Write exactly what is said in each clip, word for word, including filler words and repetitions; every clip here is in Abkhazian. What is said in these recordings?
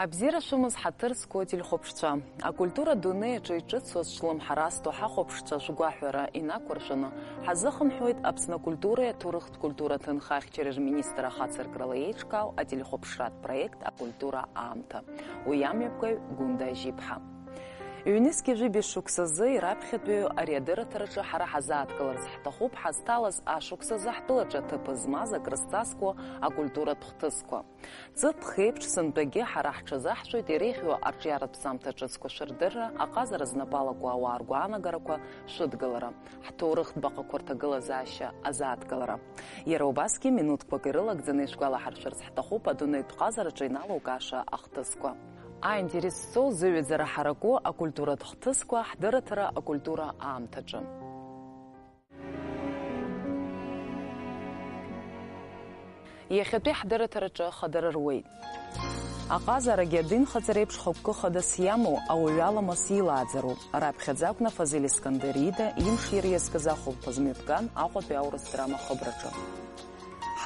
Абзиара шәымаз, ҳаҭыр зқәу ателехәаԥшцәа. Акультура дунеи аҿы иҿыцу азҿлымҳара азҭо ҳахәаԥшцәа шәгәаҳәара инақәыршәаны, ҳазыхынҳәуеит Аԥсны акультуреи аҭоурыхтә культура ҭынхахьчареи рминистр ахацыркрала еиҿкаау ателехәаԥшратә проект Акультура аамҭа. Уи амҩаԥгаҩ Гәында Ажьиԥҳа. Ҩнызқьи жәибжь шықәсазы ираԥхьатәи ари адырраҭараҿы ҳара ҳазааҭгыларц ҳҭахуп ҳазҭалаз ашықәсазы ҳтәылаҿы аҭыԥ змаз акрызҵазкуа акультуратә хҭысқәа. Ҵыԥх еиԥш сынтәагьы ҳара ҳҽазаҳшәоит иреиӷьу арҿиаратә ҵамҭа ҿыцқәа шәырдырра, аҟазара знапы алаку ауаа ргәаанагарақәа шәыдгылара, ҳҭоурыхтә баҟақәа рҭагылазаашьа азааҭгылара. Иара убасгьы минуҭқәак ирылагӡаны ишәгәалаҳаршәарц ҳҭахуп адунеитә ҟазараҿы иналукааша ахҭысқәа. Аинтерес зҵоу зыҩаӡара ҳараку акультуратә хҭысқәа ҳдырраҭара акультура аамҭаҿы. Иахьатәи ҳдырраҭараҿы хадара руеит. Аҟазарагьы адинхаҵара еиԥш хықәкы хадас иамоу ауаҩы аламыс илааӡароуп. Раԥхьаӡа акәны Фазиль Искандер ида имш иара иазкыз ахәылԥаз мҩаԥган Аҟәатәи аурыс драма хыбраҿы.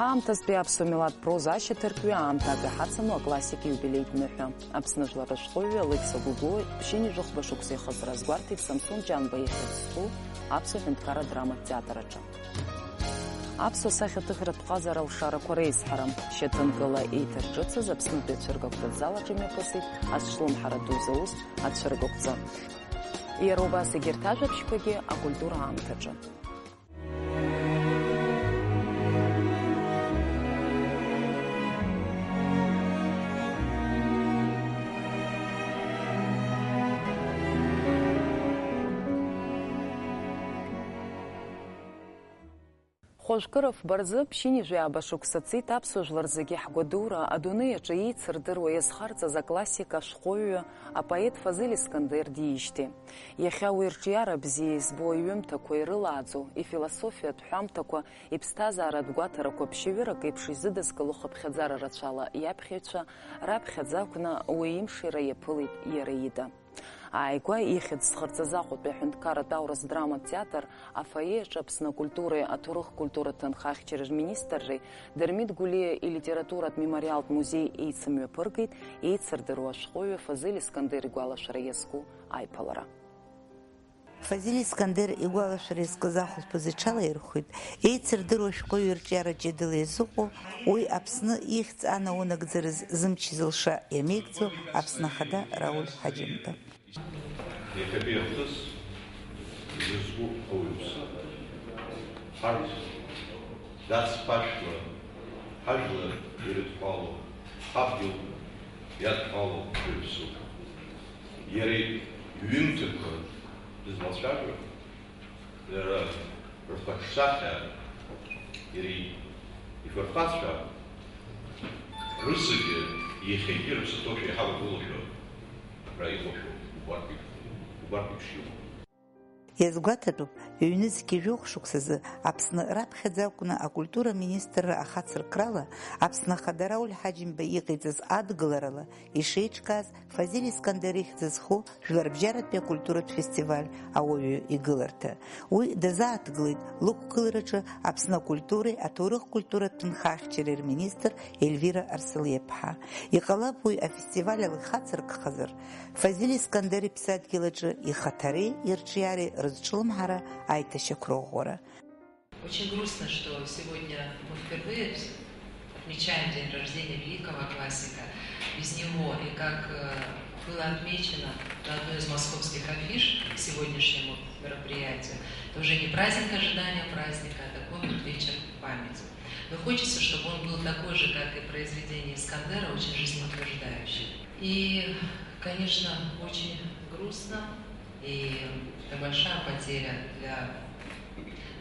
Ҳаамҭазтәи аԥсуа милаҭ проза ашьаҭаркҩы аамҭак иҳацану аклассик ииубилеитә ныҳәа. Аԥсны жәлар рышәҟәыҩҩы Алықьса Гәыгәуа ԥшьынҩажәи хәба шықәса ихыҵра азгәарҭеит Самсон Џьанба ихьӡ зху аԥсуа ҳәынҭқарра драматә театр аҿы. Аԥсуа сахьаҭыхратә ҟазара алшарақәа реизҳара, шьаҭанкыла еиҭарҿыцыз Аԥснытәи ацәыргақәҵатә зал аҿы имҩаԥысит азҿлымҳара ду зауз ацәыргақәҵа. Иара убас егьырҭ ажәабжьқәагьы акультура аамҭаҿы. Хәажәкыра фба рзы ԥшьынҩажәи ааба шықәса ҵит аԥсуа жәлар зегьы ҳгәадура адунеи аҿы еицырдыруа иазхарҵаз аклассик ашәҟәыҩҩы, апоет Фазиль Искандер диижьҭеи. Иахьа уи рҿиара бзиа избо иҩымҭақәа ирылааӡо, ифилософиатә ҳәамҭақәа, иԥсҭазааратә гәаҭарақәа ԥшьҩырак еиԥш изыдызкыло хыԥхьаӡара рацәала иаԥхьаҩцәа раԥхьаӡа акәны уи имшира иаԥылеит иара ида. Ааигәа ихьӡ зхырҵаз Аҟәатәи аҳәынҭқарратә аурыс драматә театр афоиеаҿы Аԥсны акультуреи аҭоурых-культура ҭынхахьчареи рминистрреи Дырмит Гәлиа илитературатә мемориалтә музеи еицымҩаԥыргеит еицырдыруа ашәҟәыҩҩы Фазиль Искандер игәалашәара иазку аиԥылара. Фазиль Искандер игәалашәара иазкыз ахәылԥаз иҽалаирхәит еицырдыруа ашәҟәыҩҩы рҿиара ҷыдала иазыҟоу, уи Аԥсны ихьӡ анаунагӡараз зымч зылша иамеигӡо Аԥсны Ахада Рауль Ҳаџьымба. Иахьатәи ахҭыс изызку ауаҩԥсы. Ҳарҭ дацԥашәла ҳажәлар ирыдҳәалоу, ҳадгьыл иадҳәалоу жәаҩԥсуп. Иара иҩымҭақәа дызлацәажәо, иара рхаҿсахьа, иара ифырхацәа рызегьы иахьагьы рыԥсы ҭоушәа иҳавагылоушәа абра иҟоушәа убартә еиԥш, убартә еиԥш иҟоуп. Иазгәаҭатәуп, ҩнызқьи жәохә шықәсазы Аԥсны раԥхьаӡа акәны акультура министрра ахацыркрала Аԥсны Ахада Рауль Ҳаџьымба иҟаиҵаз адгыларала ишеиҿкааз Фазиль Искандер ихьӡ зху жәларбжьаратәи акультуратә фестиваль ауаҩы игыларҭа. Уи дазааҭгылеит лықәгылараҿы Аԥсны акультуреи аҭоурых-культуратә ҭынхахьчареи рминистр Ельвира Арсалиаԥҳа. Иҟалап уи афестиваль ала ихацыркхазар, Фазиль Искандер иԥсадгьыл аҿы ихаҭареи ирҿиареи рызҿлымҳара аиҭашьақәырӷәӷәара. Очень грустно, что сегодня мы впервые отмечаем день рождения великого классика. Без него, и как, э, было отмечено на одной из московских афиш к сегодняшнему мероприятию, это уже не праздник ожидания праздника, а такой вот вечер памяти. Но хочется, чтобы он был такой же, как и произведение Искандера, очень жизнеутверждающий. И, конечно, очень грустно, и это большая потеря для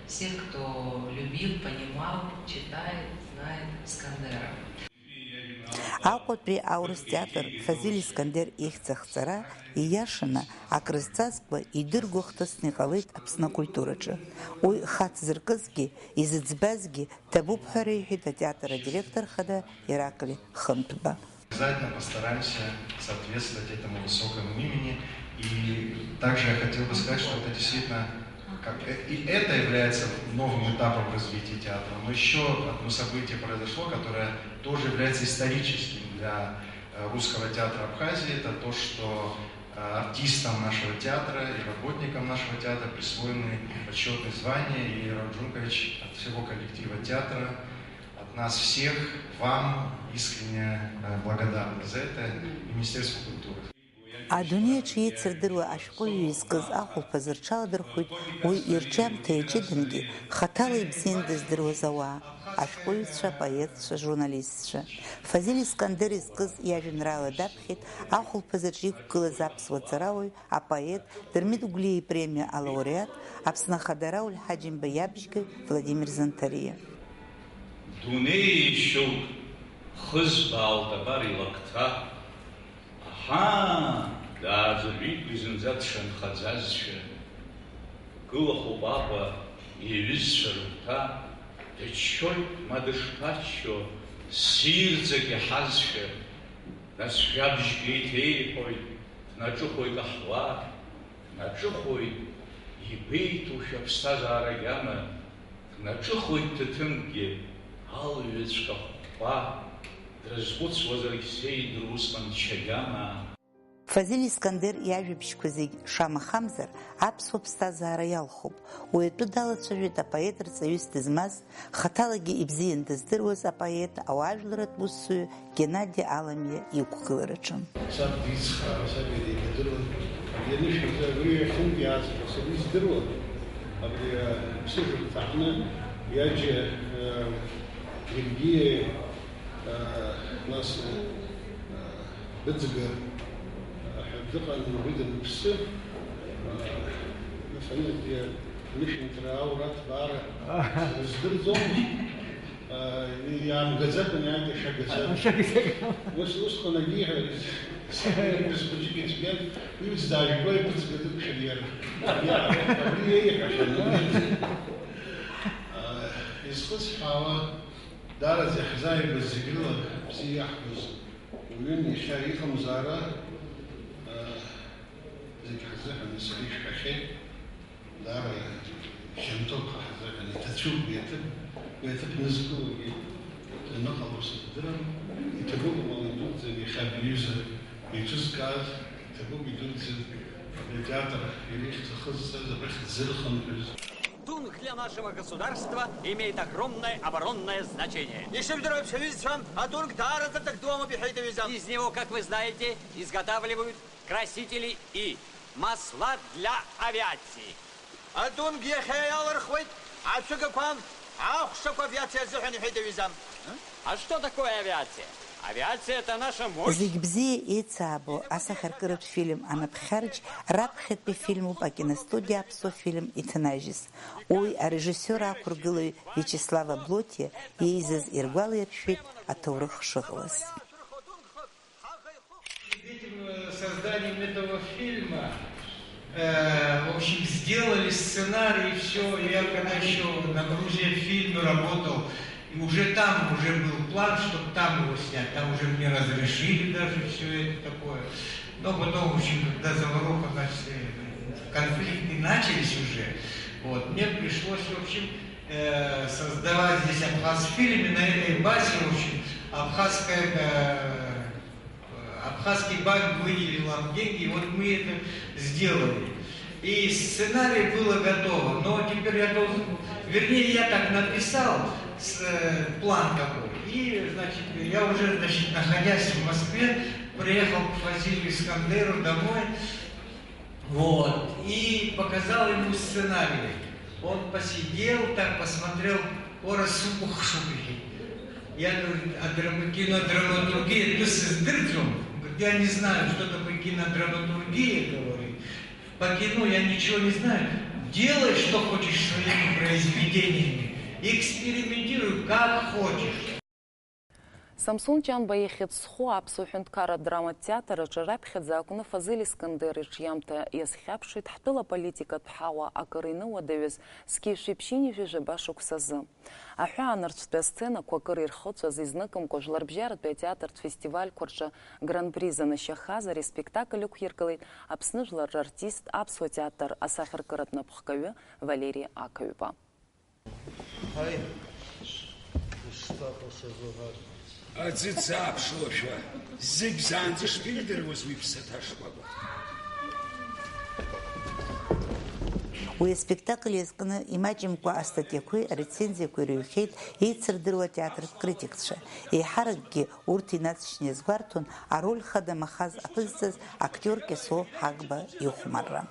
всех, кто любил, понимал, читает, знает Искандера. Аҟәатәи аурыс театр Фазиль Искандер ихьӡ ахҵара, ииашаны, акрызҵазкуа идырго хҭысны иҟалеит Аԥсны акультураҿы. Уи хацзыркызгьы, изыӡбазгьы ҭабуп ҳәа реиҳәеит атеатр адиректор хада Ираклий Хынтәба. Обязательно постараемся соответствовать этому высокому имени. И также я хотел бы сказать, что это действительно, как, э, и это является новым этапом развития театра, но ещё одно событие произошло, которое тоже является историческим для, э, Русского театра Абхазии, это то, что э, артистам нашего театра и работникам нашего театра присвоены почетные звания. И, Рауль Джункович, от всего коллектива театра, от нас всех, вам искренне э, благодарны за это и Министерству культуры. Адунеи аҿы еицырдыруа ашәҟәыҩҩы изкыз ахәылԥазы рҽаладырхәит уи ирҿиамҭа иаҷыдангьы, хаҭала ибзиан дыздыруаз ауаа, ашәҟәыҩҩцәа, апоетцәа, ажурналистцәа. Фазиль Искандер изкыз иажәеинраала даԥхьеит ахәылԥазаҿ иқәгылаз аԥсуа ҵарауаҩ, апоет, Дырмит Гәлиа ипремиа алауреат, Аԥсны Ахада Рауль Ҳаџьымба иабжьгаҩ Владимир Занҭариа. Дунеи шьоук хызбаалт абар илакҭа. Аҳаа, дааӡырҩит уи зынӡа дшанхаӡазшәа. Дгылахоуп Аҟәа иҩызцәа рыгәҭа, дыччоит ма дышԥаччо, ссирӡак иаҳазшәа. Нас жәабжьк еиҭеиҳәоит, днаҿыхоит аҳуа, днаҿыхоит игәеиҭошәа аԥсҭазаара агьама, днаҿыхоит ҭыҭымкгьы алҩаҵәҟьа хәхәа, дрызхәыцуазаргь сеидру усҟан чагьама. Фазиль Искандер иажәабжьқәа зегь шамахамзар, аԥсуа ԥсҭазаара иалхуп. Уи атәы далацәажәеит апоет рҵаҩыс дызмаз, хаҭалагьы ибзиан дыздыруаз апоет, ауаажәларратә усзуҩы Геннади Аламиа иқәгылараҿы. Саб дицхраауан, саб иара ибадыруан. Ианышәынтәа абри иахьынтә иаазгаз сара издыруан. Абри аԥсыжра ҭаҳны иаџьа, э, Гергиа, э, нас, э, Быӡга, э, ҳәа дыҟан, уи даныԥсы, э, нас анагьы анышәынҭра аура аҭбаара сыздырӡомызт. Иаамгаӡакәан иааит ашәагаӡа. Ашәагаӡа. Ус, усҟан агьиҳәа, схәыҷык ицәгьан, иҩыза даажәго, ибыҵга дықәшәан иара. Абри иеиҳәахьан. Изхысҳәаауа, даараӡа иаҳзааигәаз зегь рыла бзиа иаҳбоз уаҩын, иахьа иҟамзаара, зегь ҳазыҳәан сара ишәҳәахьеит. Даара хьанҭоуп ҳазыҳәан, иҭацәуп уи аҭыԥ, уи аҭыԥ нызкылогьы даныҟало сыздырам, иҭабуп амала идуӡӡа иахьа абри аҩыза еиҿызкааз, иҭабуп идуӡӡа абри атеатр иара ихьӡ ахызҵаз, абрахь дзырхынҳәыз. Тунг для нашего государства имеет огромное оборонное значение. Ишыжәдыруа аԥшьаҩызцәа, атунг даараӡа ҭак ду амоуп, иҳәеит аҩыза. Из него, как вы знаете, изготавливают красители и масла для авиации. Атунг иахьа иалырхуеит ацәыгақәа, ахәшақәа авиациа азыҳәан, иҳәеит аҩыза. А что такое авиация? Авиация — это наша мощь. Зегь бзиа еицаабо асахьаркыратә фильм Анаԥхьарџь раԥхьатәи фильмуп акиностудиа Аԥсуа фильм иҭанажьыз. Уи арежиссиор ақәыргылаҩ Виачеслав Аблотиа иеизаз иргәалаиршәеит аҭоурых шыҟалаз. Перед этим, э, созданием этого фильма, э, в общем, сделали сценарий, всё. Я когда ещё на Грузия фильме работал, и уже там уже был план, чтоб там его снять. Там уже мне разрешили даже всё это такое. Но потом, в общем, когда заваруха, значит, э, конфликты начались уже, вот, мне пришлось, в общем, э, создавать здесь Абхазфильм, и на этой базе, в общем, абхазская, э, Абхазский банк выделил нам деньги, и вот мы это сделали. И сценарий было готово, но теперь я должен, вернее, я так написал, с-, э, план такой. И, значит, я уже, значит, находясь в Москве, приехал к Фазилю Искандеру домой, вот, и показал ему сценарий. Он посидел, так посмотрел, ора сыхәаԥшуп иҳәеит. Я, говорит, а драма-, кинодраматургия, ты сыздырӡом? Говорит, я не знаю, что такое кинодраматургия, говорит. По кино я ничего не знаю. Делай, что хочешь своими произведениями. Экспериментируй, как хочешь. Самсун Ҷанба ихьӡ зху аԥсуа ҳәынҭқарратә драматә театр аҿы раԥхьаӡа акәны Фазиль Искандер иҿиамҭа иазхьаԥшит ҳтәыла аполитикатә ҳауа акыр иныуадаҩыз зқьи жәшәи ԥшьынҩажәи жәаба шықәсазы. Аҳәаанырцәтәи асценақәа акыр ирхыҵәаз, изныкымкәа жәларбжьаратәи атеатртә фестивальқәа рҿы гран-при занашьахаз ари аспектакль ықәиргылеит Аԥсны жәлар рартист, аԥсуа театр асахьаркыратә напхгаҩы Валери Ақаҩба. Ҳаи, ишԥаҟоу сазуҳәар? Аӡы ӡааԥшылошәа, зегь заанӡа шԥеидыруаз уи ԥсаҭа шкәакәа? Уи аспектакль иазкны имаҷымкәа астатиақәеи арецензиақәеи рыҩхьеит еицырдыруа атеатртә критикцәа. Еиҳаракгьы урҭ инаҵшьны иазгәарҭон ароль хада Махаз аԥызҵаз актиор Кьасоу Ҳагба ихәмарра.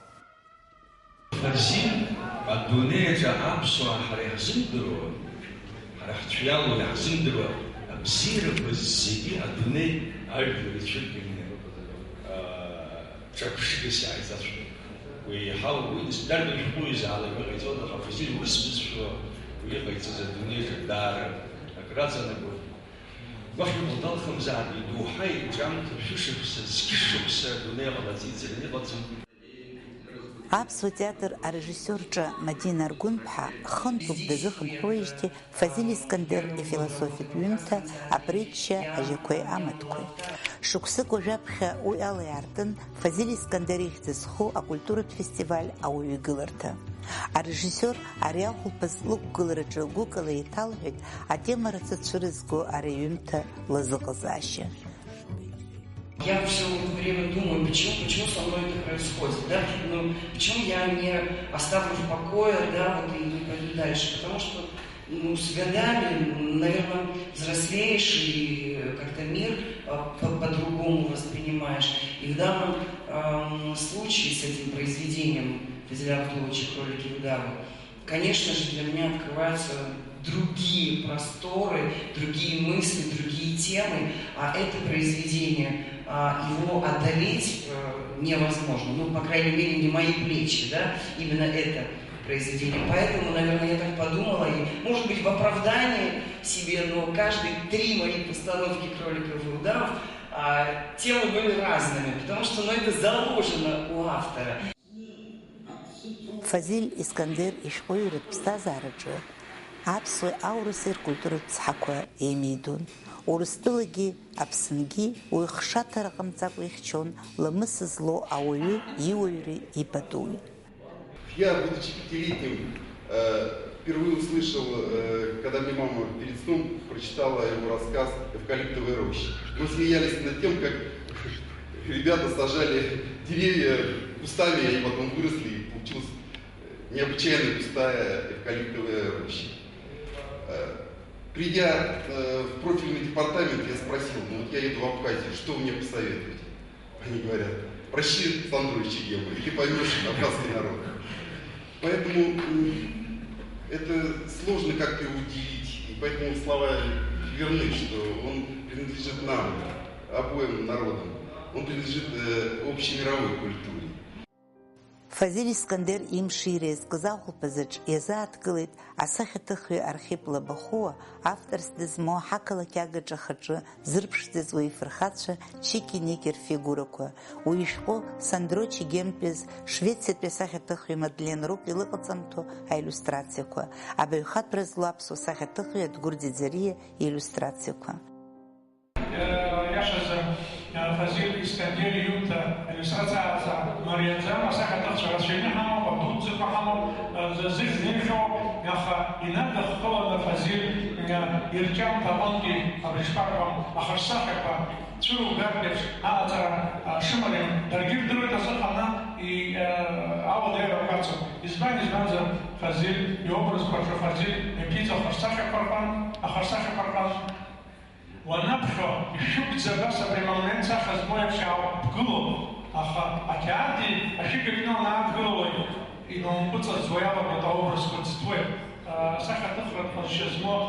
Фазиль, адунеи аҿы аԥсуаа ҳара иаҳзымдыруа, ҳара ҳцәа иалоу иаҳзымдыруа абзиарақәа зегьы адунеи ажәлар ицәырганы, аа, ҿырԥшыгас иааиҵаҵәҟьоит. Уи еиҳау, уи дарбан шәҟәыҩҩызаалак иҟаиҵоит, аха Фазиль ус бызшәала уи иҟаиҵаз адунеи аҿы даара акраҵанакуеит. Гәахьынтә далхымзаап, идоуҳа иҿамҭа шәышықәса, зқьышықәса адунеи ҟалаҵеит, зегьы иҟаӡам. Аԥсуа театр арежиссиор ҿа Мадина Аргәынԥҳа хынтәуп дазыхынҳәуеижьҭеи Фазиль Искандер ифилософиатә ҩымҭа Апричча ажьақәеи амаҭқәеи. Шықәсык уажәаԥхьа уи ала иаартын Фазиль Искандер ихьӡ зху акультуратә фестиваль Ауаҩы игыларҭа. Арежиссиор ари ахәылԥаз лықәгылараҿы гәыкала еиҭалҳәеит атема рацәа цәырызго ари аҩымҭа лазыҟазаашьа. Я все время думаю, почему, почему со мной это происходит, да? Ну, почему я не оставлю в покое, да, вот и не пойду дальше? Потому что, ну, с годами, наверное, взрослеешь и как-то мир а, по- по-другому воспринимаешь. И в данном ам, случае с этим произведением Фазиля Абдуловича «Кролики и удавы», конечно же, для меня открываются другие просторы, другие мысли, другие темы, а это произведение, а, его одолеть э, невозможно, ну, по крайней мере, не мои плечи, да, именно это произведение. Поэтому, наверное, я так подумала, и, может быть, в оправдании себе, но каждые три мои постановки «Кроликов и удавов» а, темы были разными, потому что, ну, это заложено у автора. Фазиль Искандер ишәҟәыҩҩратә ԥсҭазаараҿы аԥсуеи аурыси ркультуратә цҳақәа еимидон. Урыстәылагьы Аԥсынгьы уи хшаҭара ҟамҵакәа ихьчон ламыс злоу ауаҩы иуаҩреи ипатуи. Я, будучи пятилетним, э, впервые услышал, э, когда мне мама перед сном прочитала его рассказ «Эвкалиптовая роща». Мы смеялись над тем, как ребята сажали деревья кустами, и они потом выросли, и получилась э, необычайно густая эвкалиптовая роща. Э, Придя э, в профильный департамент, я спросил: «Ну вот я еду в Абхазию, что вы мне посоветуете?» Они говорят: «Прочти Сандро Ичигема, и ты поймешь абхазский народ». Поэтому м, это сложно как-то его удивить, и поэтому слова верны, что он принадлежит нам, обоим народам, он принадлежит э, общемировой культуре. Фазиль Искандер имшира иазкыз ахәылԥазаҿ иазааҭгылеит асахьаҭыхҩы Архип Лабахәуа, авторс дызмоу аҳақалақь агаҿа ахаҿы зырԥшӡаз уи ифырхацәа Чики Ники рфигурақәа. Уи ишәҟәы Сандро Чигемтәиаз Швециатәи асахьаҭыхҩы Мадлен Рук илыҟаҵамҭоу аиллиустрациақәа, абаҩхатәра злоу аԥсуа сахьаҭыхҩы Адгәыр Ӡиӡариа ииллиустрациақәа. Иашазы, Фазиль Искандер иҩымҭа аиллиустрациа мариаӡам, асахьаҭыхцәа рацәаҩны ҳамоуп, адуӡӡақәа ҳамоуп, зыхьӡ неихьоу, аха инадыххыланы Фазиль ирҿиамҭа аҟынтәи абри шԥарҳәо, ахаҿсахьақәа цәыругартә еиԥш аҟаҵара шымариам, даргьы ирдыруеит азыҳәан ауадаҩрақәа ацуп. Избан, избанзар, Фазиль иобразқәа рҿы Фазиль иаԥиҵо ахаҿсахьақәа рҟынтә, ахаҿсахьақәа рҟынтә. Уанаԥхьо, ишәықәӡа абас абри амонумент сахьа змоу еиԥш иаақәгылоуп, аха ақьаадгьы ашәыгақәа уанаадгылалак, инаумпыҵаӡуа иалагоит аобразқәа ӡыҭуеит. Асахьаҭыхратә ҟазшьа змоу,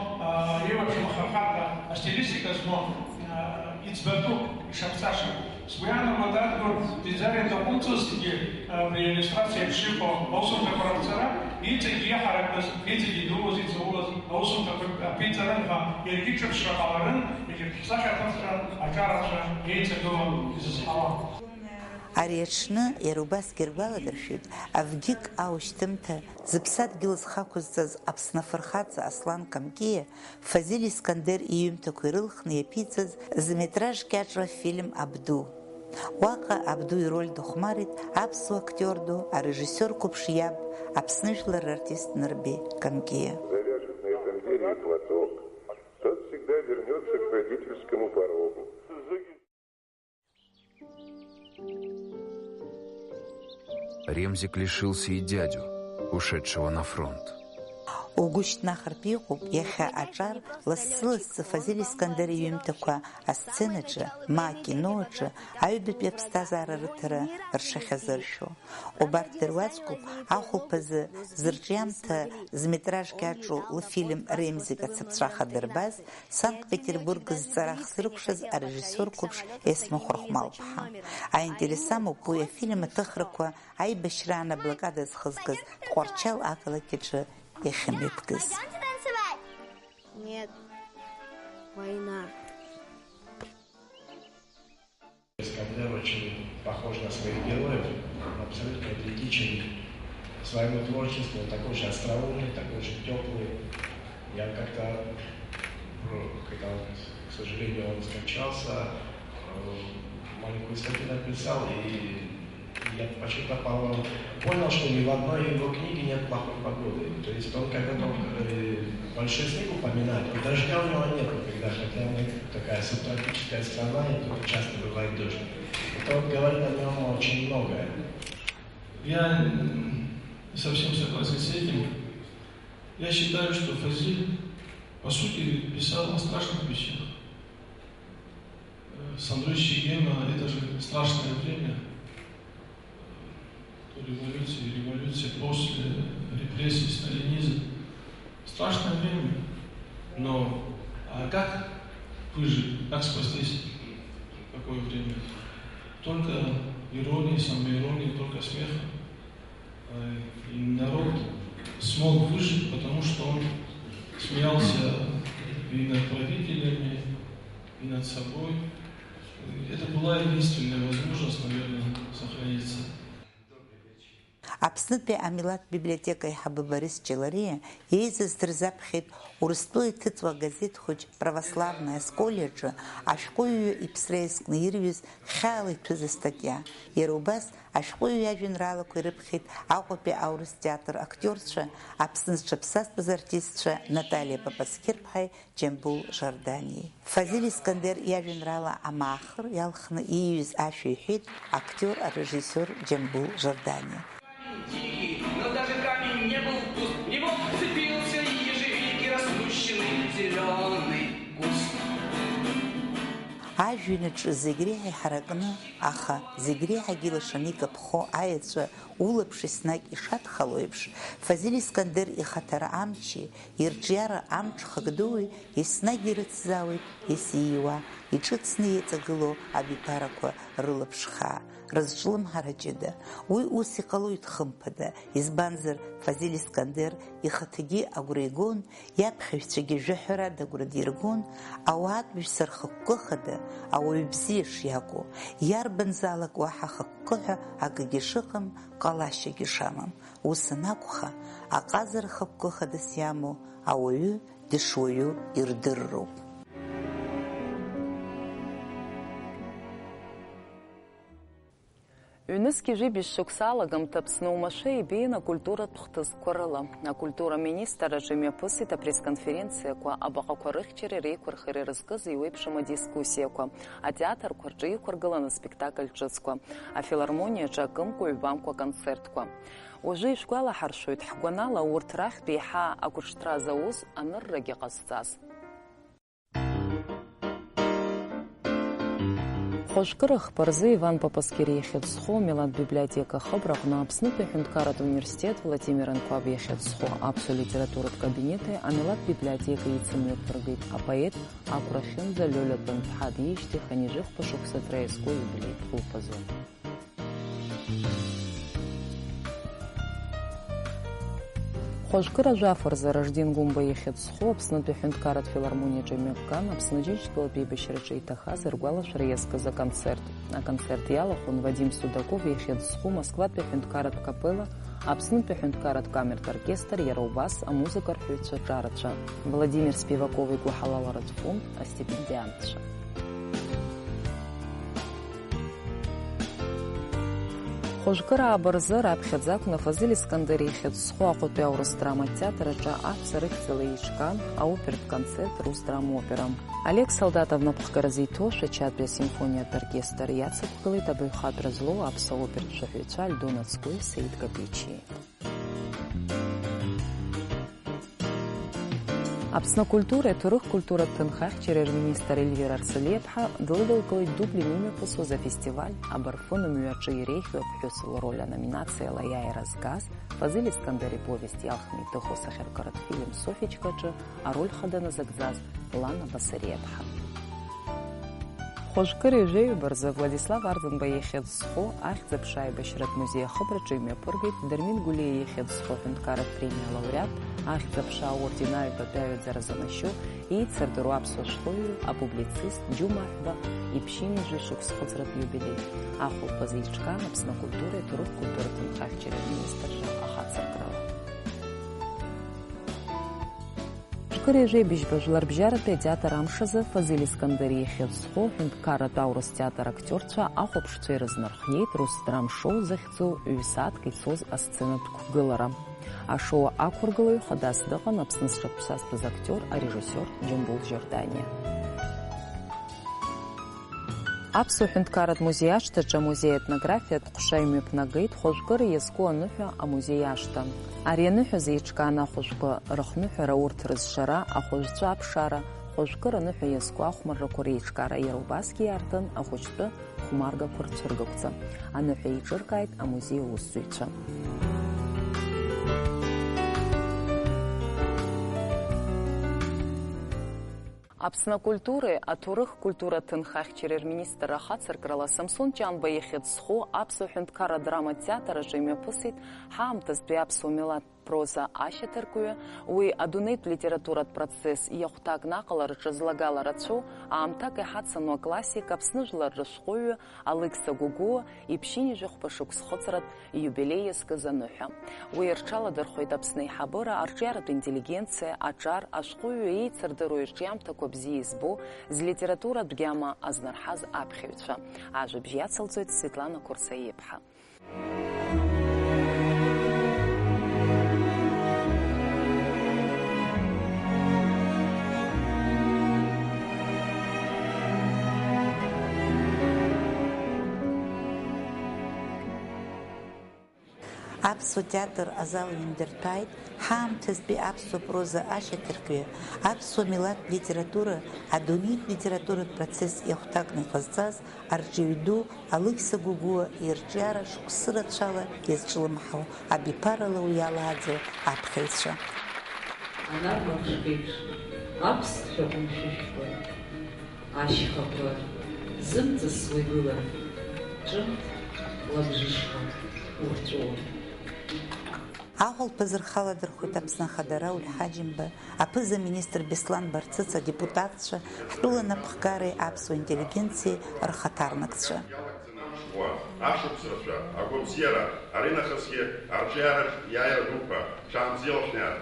еиуеиԥшым ахырхарҭа астилистика змоу, иӡбатәуп, ишаԥҵаша. Сгәы иаанагоит, Адгәыр Ӡиӡариа дакәымҵозҭгьы, абри аиллиустрациа еиԥш иҟоу аусумҭақәа раԥҵара, иҵегьы иаҳаракыз, иҵегьы идууз, иҵаулаз аусумҭақәа аԥиҵарын ҳәа иаргьы ҿырԥшра ҟаларын, егьырҭ ҳсахьаҭыхра аҿарацәа еиҵагылан изызҳауа. Ари аҽны, иара убасгьы иргәаладыршәоит, Авгик аушьҭымҭа, зыԥсадгьыл зхы ақәызҵаз Аԥсны афырхаҵа Аслан Камкиа, Фазиль Искандер иҩымҭақәа ирылхны иаԥиҵаз зметраж кьаҿла афильм Абду. Уаҟа Абду ироль дыхәмарит аԥсуа актиор ду, арежиссиор қәыԥш иаб, Аԥсны жәлар рартист Нырбеи Камкиа. Завяжет на этом дереве платок, тот всегда вернется к родительскому Кому порогу. Ремзик лишился и дядю, ушедшего на фронт. Угәы шьҭнахыртә иҟоуп иахьа аҿар лассы-лассы Фазиль Искандер иҩымҭақәа асценаҿы, ма акино аҿы аҩбатәи аԥсҭазаара рыҭара рҽахьазыршәо. Убарҭ дыруаӡәкуп ахәылԥазы зырҿиамҭа зметражк иаҿу лфильм Ремзик ацаԥҵәаха дырбаз, Санкт-Петербург зҵара ахзыркәшаз арежиссиор қәыԥш Есма Хәырхәмал-ԥҳа. Аинтерес амоуп уи афильм аҭыхрақәа аибашьраан аблокада зхызгаз Тҟәарчал ақалақь аҿы иахьымҩаԥгаз. Нет. Война. Искандер очень похож на своих героев, он абсолютно идентичен своему творчеству, он такой же остроумный, такой же теплый. Я как-то, ну, когда, к сожалению, он скончался, э, маленькую статью написал, и я почему-то, по-моему, понял, что ни в одной его книге нет плохой погоды. То есть он, когда там, э, большой снег упоминает, и дождя у него нет никогда, хотя мы такая субтропическая страна, и тут часто бывает дождь. Это вот говорит о нем очень многое. Я, м, не совсем согласен с этим. Я считаю, что Фазиль, по сути, писал о страшных вещах. Э, Сандрыч Чегема, это же страшное время. Э, то революция, революция после репрессий, сталинизм. Страшное время. Но, а как выжить, как спастись в такое время? Только иронией, самоиронией, только смехом. Э, и народ смог выжить, потому что он смеялся и над правителями, и над собой. Это была единственная возможность, наверное, сохраниться. Аԥснытәи амилаҭ библиотека аиҳабы Борис Ҷалариа еизаз дырзаԥхьеит Урыстәыла иҭыҵуа агазеҭ хәыҷ Православная Сколиаҿы ашәҟәыҩҩы иԥсра иазкны ирҩыз хьаала иҭәыз астатиа. Иара убас ашәҟәыҩҩы иажәеинраалақәа ирыԥхьеит Аҟәатәи аурыс театр актиорцәа, Аԥсны зҽаԥсазтәыз артистцәа Наталиа Папасқьырԥҳаи Џьамбул Жорданиеи. Фазиль Искандер иажәеинраала Амаахыр иалхны ииҩыз ашәа иҳәеит актиор, арежиссиор Џьамбул Жорданиа. Дикий, но даже камень не был пуст, в него вцепился ежевики распущенный зелёный куст. Ажәҩанаҿ зегь реиҳа иҳаракны, аха зегь реиҳагьы илашаны икаԥхо аеҵәа улаԥш еснагь ишадхало еиԥш, Фазиль Искандер ихаҭара амчи ирҿиара амҽхак дуи еснагь ирыцзаауеит есииуа, иҿыцны иеиҵагылоу абиԥарақәа рылаԥш хаа, рызҿлымҳара ҷыда. Уи ус иҟалоит, хымԥада, избанзар, Фазиль Искандер ихаҭагьы агәра игон, иаԥхьаҩцәагьы жәаҳәарада агәра диргон, ауаатәыҩса рхықәкы хада ауаҩы бзиа шиакәу, иарбанзаалак уаҳа хықәкы ҳәа акгьы шыҟам, ҟалашьагьы шамам. Ус анакәха, аҟазара хықәкы хадас иамоу ауаҩы дышуаҩу ирдырроуп. Ҩнызқьи жәибжь шықәса алагамҭа Аԥсны оумашәа ибеин акультуратә хҭысқәа рыла. Акультура аминистрраҿы имҩаԥысит апресс-конференциақәа, абаҟақәа рыхьчареи реиқәырхареи рызкыз еиуеиԥшым адискуссиақәа, атеатрқәа рҿы иқәыргыланы аспектакль ҿыцқәа, афилармониаҿы акымкәа ҩбамкәа аконцертқәа. Уажәы ишәгәалаҳаршәоит, ҳгәанала, урҭ рахьтә еиҳа агәыҿҭра зауз аныррагьы ҟазҵаз. Хәажәкыра хԥа рзы Иван Папасқьыр иахьыӡ зху амилаҭ библиотека ахыбраҟны Аԥснытәи аҳәынҭқарратә университет Владимир Анқәаб иахьыӡ зху аԥсуа литературатә кабинети амилаҭ библиотекеи еицымҩаԥыргеит апоет Агәрахьынӡа Лиолиа Тәанԥҳа диижьҭеи хынҩажәи хәба шықәса ҭра иазку аиубилеитә хәылԥазы. Хәажәкыра жәаф рзы Ражден Гәымба иахьыӡ зху Аԥснытәи аҳәынҭқарратә филармониаҿы имҩаԥган Аԥсны Џьынџьтәылатә еибашьраҿы иҭахаз ргәалашәара иазкыз аконцерт. Аконцерт иалахәын Вадим Судаков иахьыӡ зху Москватәи аҳәынҭқарратә капелла, Аԥснытәи аҳәынҭқарратә камертә оркестр, иара убас амузыка рҳәаҩцәа ҿарацәа, Владимир Спиваков игәыҳалалратә фонд астипендиантцәа. Хәажәкыра ааба рзы раԥхьаӡа акәны Фазиль Искандер ихьӡ зху Аҟәатәи аурыс драматә театр аҿы аҳәса рыхьӡала еиҿкаан аопертә концерт Рус драма опера. Олег Солдатов напхгара зиҭо Шәачатәи асимфониатә оркестр иацықәгылеит абаҩхатәра злоу аԥсуа опертә шәаҳәаҩцәа Альдона Цкуеи Саид Капичиеи. Аԥсны акультуреи аҭоурых культуратә ҭынхахьчареи рминистр Ельвира Арсалиаԥҳа длыдылкылеит дубли имҩаԥысуаз афестиваль «Абарфын мҩаҿы иреиӷьу аԥҳәыс лроль» аноминациала аиааира згаз Фазиль Искандер иповест иалхны иҭыху асахьаркыратә фильм «Софичка» аҿы ароль хада назыгӡаз Лана Басариаԥҳа. Хәажәкыра ҩажәаҩба рзы Владислав Арӡынба ихьӡ зху ахьӡ-аԥша аибашьратә музеи ахыбраҿы имҩаԥыргеит Дырмит Гәлиа ихьӡ зху аҳәынҭқарратә премиа алауреат, ахьӡ-аԥша аорден аҩбатәи аҩаӡара занашьоу, еицырдыруа аԥсуа шәҟәыҩҩы, апублицист Џьума Аҳәба иԥшьынҩажәи шықәс хыҵратә иубилеи. Ахәылԥазы еиҿкаан Аԥсны акультуреи аҭоурых культуратә нхахьчареи аминистрра ахацыркрала. Хәажәкыра ҩажәеибжьба жәларбжьаратәи атеатр амш азы Фазиль Искандер ихьӡ зху аҳәынҭқарратә аурыс театр актиорцәа ахәаԥшцәа ирызнархиеит Рус драм шоу захьӡу ҩ-сааҭк ицоз асценатә қәгылара. Ашоу ақәыргылаҩ хадас дыҟан Аԥсны зҽаԥсазтәыз актиор, арежиссиор Џьамбул Жорданиа. Аԥсуа ҳәынҭқарратә музеи ашҭаҿы амузеи аетнографиатә ҟәша имҩаԥнагеит хәажәкыра иазку аныҳәа амузеи ашҭа. Ари аныҳәа зеиҿкааны ахәажәқәа рыхныҳәара, урҭ рызшара, ахәажәҵәа аԥшаара, хәажәкыра аныҳәа иазку ахәмаррақәа реиҿкаара иара убасгьы иаартын ахәыҷтәы хәмаргақәа рцәыргақәҵа. Аныҳәа еиҿыркааит амузеи аусзуҩцәа. Аԥсны акультуреи аҭоурых культура ҭынхахьчареи рминистрра ахацыркрала Самсон Ҷанба ихьӡ зху аԥсуа ҳәынҭқарра драматә театр аҿы имҩаԥысит ҳаамҭазтәи аԥсуа милаҭ проза ашьаҭаркҩы, уи адунеитә литературатә процесс иахәҭакны аҟалараҿы злагала рацәоу, аамҭак иҳацану аклассик, Аԥсны жәлар рышәҟәыҩҩы Алықьса Гогәуа иԥшьынҩажәи хәба шықәс хыҵратә иубилеи иазкыз аныҳәа. Уи рҽаладырхәеит Аԥсны аиҳабыра, арҿиаратә интеллигенциа, аҿар, ашәҟәыҩҩы еицырдыруа ирҿиамҭақәа бзиа избо, злитературатә гьама азнарҳаз аԥхьаҩцәа. Ажәабжь иацылҵоит Светлана Қәырсаиаԥҳа. Аԥсуа театр азал индырҭәааит ҳаамҭазтәи аԥсуа проза ашьаҭаркҩы, аԥсуа милаҭ литература адунеитә литературатә процесс иахәҭакны иҟазҵаз арҿиаҩ ду Алықьса Гогәуа ирҿиара шықәсы рацәала иазҿлымҳау, абиԥарала уи иалааӡоу аԥхьаҩцәа. Анармаԥшқеиԥш, аԥсҭҳәа ҟәымшәышәқәа, ашьхақәа зымҵысуа игылан, ҿымҭ лабжышқәа урҵәуан. Ахәылԥазы рхаладырхәит Аԥсны Ахада Рауль Ҳаџьымба, аԥыза-министр Беслан Барцыц, адепутатцәа, ҳтәыла напхгареи аԥсуа интеллигенциеи рхаҭарнакцәа. Иалагӡаны амшқәа, ашықәс рацәа, агәабзиара, аринахысгьы арҿиараҿ иааира дуқәа, шәаанбзиала шәнеир!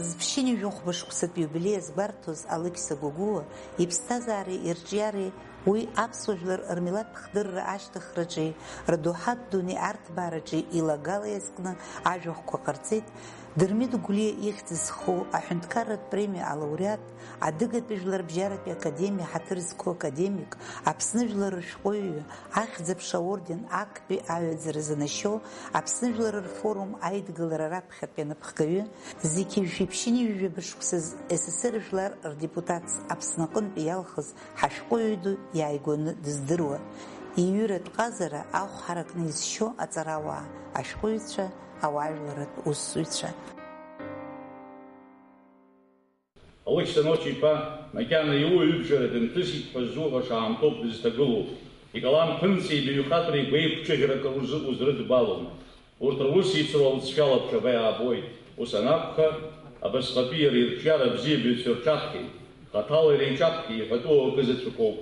Зԥшьынҩажәи хәба шықәсатә иубилеи азгәарҭоз Алықьса Гогәуа иԥсҭазаареи ирҿиареи, уи аԥсуа жәлар рмилаҭтә хдырра ашьҭыхраҿи рдоуҳатә дунеи арҭбаараҿи илагала иазкны ажәахәқәа ҟарҵеит Дырмит Гәлиа ихьӡ зху аҳәынҭқарратә премиа алауреат, Адыгатәи жәларбжьаратәи академиа ҳаҭыр зқәу академик, Аԥсны жәлар рышәҟәыҩҩы, Ахьӡ-аԥша аорден актәи аҩаӡара занашьоу, Аԥсны жәлар рфорум аидгылара раԥхьатәи анапхгаҩы, зқьи жәшәи ԥшьынҩажәи жәаба шықәсазы С С Р жәлар рдепутатс Аԥсны аҟынтәи иалхыз ҳашәҟәыҩҩы ду иааигәаны дыздыруа, иҩыратә ҟазара ахә ҳаракны изшьо аҵарауаа, ашәҟәыҩҩцәа, ауаажәларратә усзуҩцәа. Алықьса Ночи-иԥа макьана иуаҩыбжара дынҭысит ҳәа ззуҳәаша аамҭоуп дызҭагылоу. Икалам ԥынҵеи баҩхатәреи гәеиқәҿыӷьрак рзы узрыдбалом. Урҭ русеицура лҵшәала аԥшаба иаабоит. Ус анакәха, абасҟатәи иара ирҿиара абзиабаҩцәа рҿаԥхьеи, хаҭала иара иҿаԥхьеи иҳәатәу акы заҵәыкоуп.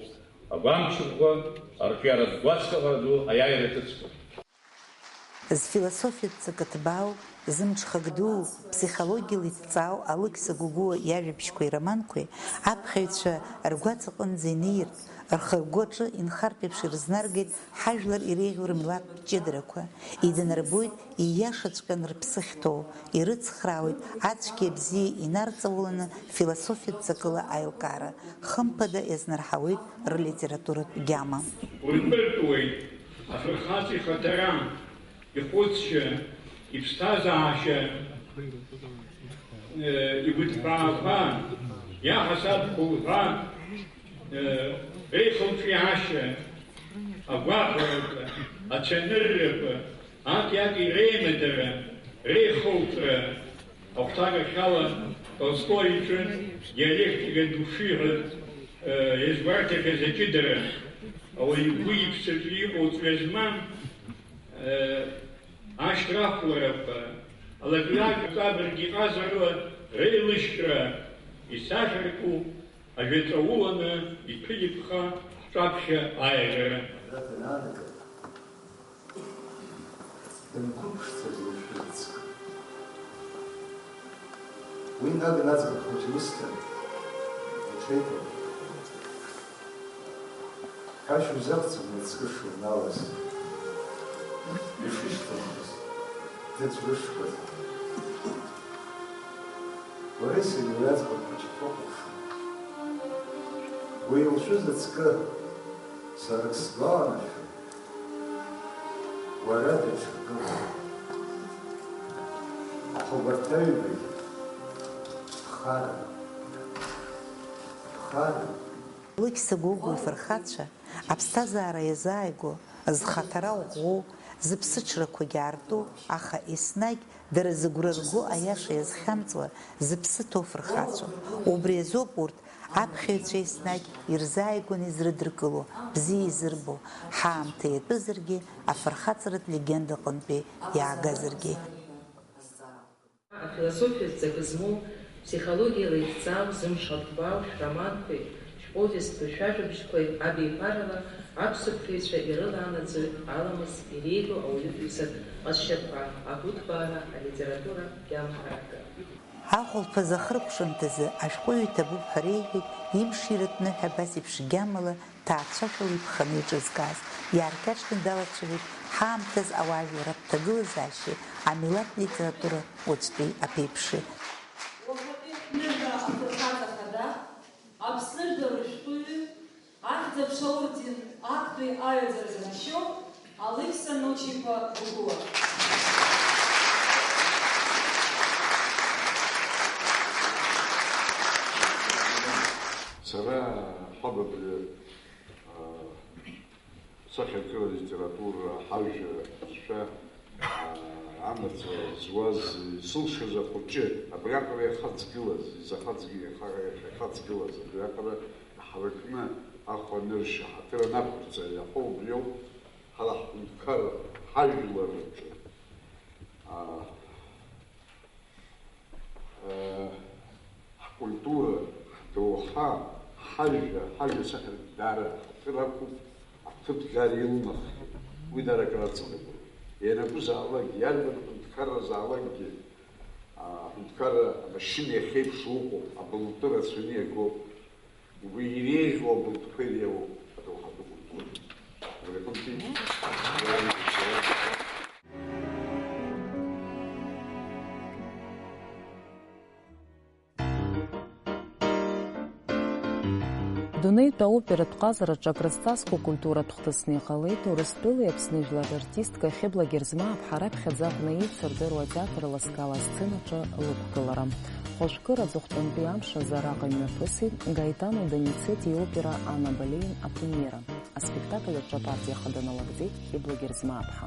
Агәамч ӷәӷәа, арҿиаратә гәаҵка ҟара ду аиааира ҿыцқәа. Зфилософиатә ҵакы ҭбаау, зымҽхак дуу, ԥсихологиала иҭҵаау Алықьса Гогәуа иажәабжьқәеи ироманқәеи аԥхьаҩцәа ргәаҵаҟынӡа инеиртә, рхы-ргәы аҿы инхартә еиԥш ирызнаргеит ҳажәлар иреиӷьу рмилаҭтә ҷыдарақәа, иданарбоит ииашаҵәҟьаны рыԥсы ахьҭоу, ирыцхраауеит ацәгьеи абзиеи инарҵауланы философиатә ҵакыла аилкаара, хымԥада иазнарҳауеит рлитературатә гьама. Урдыртәуеит афырхаҵа ихаҭара, ихәыцшьа, иԥсҭазаашьа, э, игәыҭбаақәа, иаҳасабқәа уҳәа, э, реихылҿиаашьа, агәаҳәарақәа, ацәаныррақәа, аки-аки реимадара, реихылҵра, ахәҭакахьала Толстои иҿы диалектика ду шиҳәаз, э, иазгәарҭахьаз аҷыдара, ауаҩы игәы иԥсаҿы иҟоу ҵҩа змам, Ашьҭрахәларақәа, алакҩак ҵабырг иҟазарыла реилышьра исахьарку ажәаҵәа уланы иҭәы-иԥха ҳҿаԥхьа аиаҳәара. Данқәыԥшӡаз лшәырҵ. Уи наган аӡбахә хәыҷы усҭан, иҽеиҭон. Ҳәашьа узақәҵан мыцкы шурналаз. Ишышьҭымхыз, дыӡбышқәаз. Уареи сареи уи аӡбахә хәыҷы ҳхәаԥшуан. Уи илшәыз ацкы, сара ак сгәаланаршәоит. Уара даҽакы. Аха убарҭ аҩбагьы ԥхаран. Ԥхаран. Алықьса Гогәуа ифырхацәа аԥсҭазаара иазааигәоу, зхаҭара ӷәӷәоу, зыԥсыҽрақәагьы аарту, аха еснагь дара зыгәра рго аиаша иазхьамҵуа, зыԥсы ҭоу фырхацәоуп. Убри азоуп урҭ аԥхьаҩцәа еснагь ирзааигәаны изрыдыркыло, бзиа изырбо, ҳаамҭа иатәызаргьы, афырхаҵаратә легенда аҟынтәи иаагазаргьы. Афилософиатә ҵакы змоу, ԥсихологиала иҭҵаау, зымшатә баау шәроманқәеи шәповестқәеи шәажәабжьқәеи абиԥарала аԥсуа ԥхьаҩцәа ирылаанаҵоит аламыс иреиӷьу ауаҩытәыҩсатә ҟазшьақәа, агәыҭбаара, алитература гьамҳаракы. Ахәылԥаз ахыркәшамҭазы ашәҟәыҩҩы иҭабуп ҳәа реиҳәеит имширатә ныҳәа абас еиԥш гьамала ҭаацәашәала иԥханы иҿызкааз, иааркьаҿны далацәажәеит ҳаамҭаз ауаажәларратә ҭагылазаашьеи амилаҭ литература уаҵәтәи аԥеиԥши. Уахатәи ныҳәа афырхаҵа хада, Аԥсны жәлар рышәҟәыҩҩы, Ахьӡ-аԥша орден актәи аҩаӡара занашьоу Алықьса Ночи-иԥа Гогәуа. Сара ҳаб абри Сахьаркыра, литература, ҳажәа, ҳбызшәа, аа, амаҵ зуаз, исылшаз ахәыҷы, абриаҟара иахаҵгылаз, изахаҵгы-, иаха-, иахьахаҵгылаз, абриаҟара иҳаракны ахәаныршьа, ҳаҭыр анақәырҵа иаҳәо убриоуп, ҳара ҳҳәынҭқарра, ҳажәлар рҿы, аа, Ҳкультура, ҳдоуҳа, ҳажәа, ҳажәа сахьаркны даара ҳаҭыр ақәуп, аҭыԥ даара илнахит. Уи даара акраҵанакуеит. Ианакәызаалакгьы, иарбан ҳәынҭқарразаалакгьы, а, аҳәынҭқарра амашьына иахьеиԥшу ыҟоуп, абылтәы рацәаны иагоуп. Уи иреиӷьу абылтәқәа иреиуоуп адоуҳатә культура. Абри аҟынтәи Дунеитәи аоператә ҟазараҿы акрызҵазкуа культуратә хҭысны иҟалеит Урыстәылеи Аԥсны жәлар рартистка Хьыбла Герзмааԥҳа раԥхьаӡа акәны еицырдыруа атеатр Ласкала асценаҿы лықәгылара. Хәажәкыра аҵыхәтәантәи амш азы араҟа имҩаԥысит Гаетано Доницетти иопера Анна Болейн апремиера. Аспектакль аҿы апартиа хада налыгӡеит Хьыбла Герзмааԥҳа.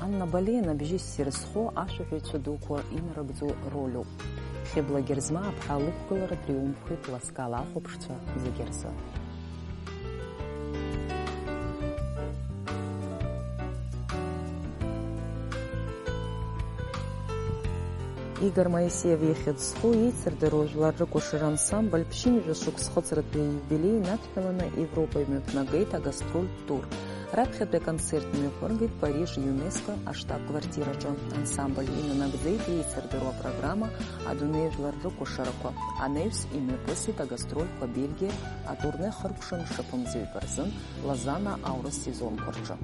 Анна Болейн абжьы ссир зхоу ашәаҳәаҩцәа дуқәа инарыгӡо рольуп. Хьыбла Герзмааԥҳа лықәгылара триумфхеит Ласкала ахәаԥшцәа зегьы рзы. Игор Моисеев ихьӡ зху еицырдыруа жәлар рыкәашара ансамбль ԥшьынҩажәа шықәс хыҵратәи аиубилеи инадҳәаланы Европа имҩаԥнагеит агастрольтә тур. Раԥхьатәи аконцерт мҩаԥыргеит Париж ЮНЕСКО аштаб-квартираҿы. Ансамбль инанагӡеит еицырдыруа апрограмма адунеи жәлар рыкәашарақәа. Анаҩс имҩаԥысит агастрольқәа Бельгиа, атурне хыркәшан шаԥымзаҩба рзын Лозанна аурыс сезонқәа рҿы.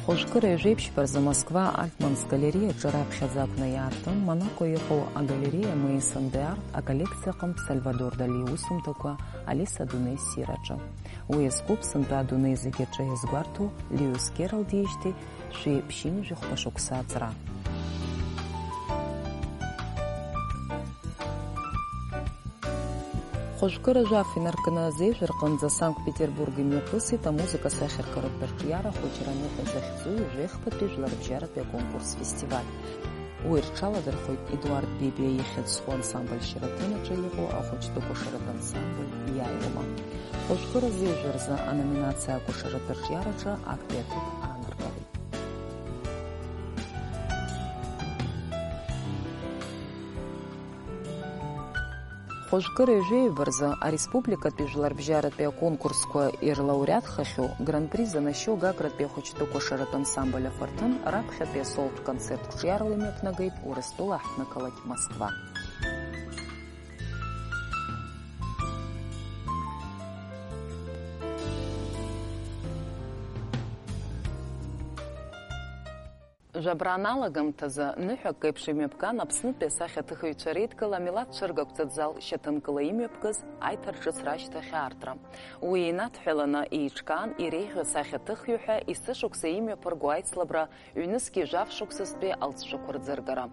Хәажәкыра ҩажәеиԥшьба рзы Москва Альтманс галереиаҿы раԥхьаӡа акәны иаартын Монако иҟоу агалереиа Maison de Art аколлекциа аҟынтә Сальвадор Дали иусумҭақәа Алиса адунеи ссираҿы. Уи иазкуп сынтәа адунеи зегьы аҿы иазгәарҭо Льюис Керрол диижьҭеи шәи ԥшьынҩажәи хәба шықәса аҵра. Хәажәкыра жәаф инаркны азеижә рҟынӡа Санкт-Петербург имҩаԥысит амузыка асахьаркыратә рҿиара ахәыҷра аныҳәа захьӡу ҩажәеи хԥатәи жәларбжьаратәи аконкурс-фестиваль. Уи рҽаладырхәит Едуард Бебиа ихьӡ зху ансамбль Шьараҭын аҿы иҟоу ахәыҷтәы кәашаратә ансамбль Иаиума. Хәажәкыра зеижә рзы аноминациа акәашаратә рҿиараҿы актәи аҭыԥ аанаргалеит. Хәажәкыра ҩажәеиба рзы ареспубликатәи жәларбжьаратәи аконкурсқәа ирлауреатхахьоу Гран-при занашьоу Гагратәи ахәыҷтәы кәашаратә ансамбль афырҭын раԥхьатәи асолтә концерт қәҿиарала имҩаԥнагеит Урыстәыла аҳҭнықалақь Москва. Жәабран алагамҭазы ныҳәак еиԥш имҩаԥган Аԥснытәи асахьаҭыхыҩцәа реидгыла амилаҭ цәыргақәҵатә зал шьаҭанкыла имҩаԥгаз аиҭарҿыцра ашьҭахь аартра. Уи инадҳәаланы еиҿкаан иреиӷьу асахьаҭыхҩы ҳәа есышықәса имҩаԥырго аицлабра ҩнызқьи жәаф шықәсазтәи алҵшәақәа рӡыргара.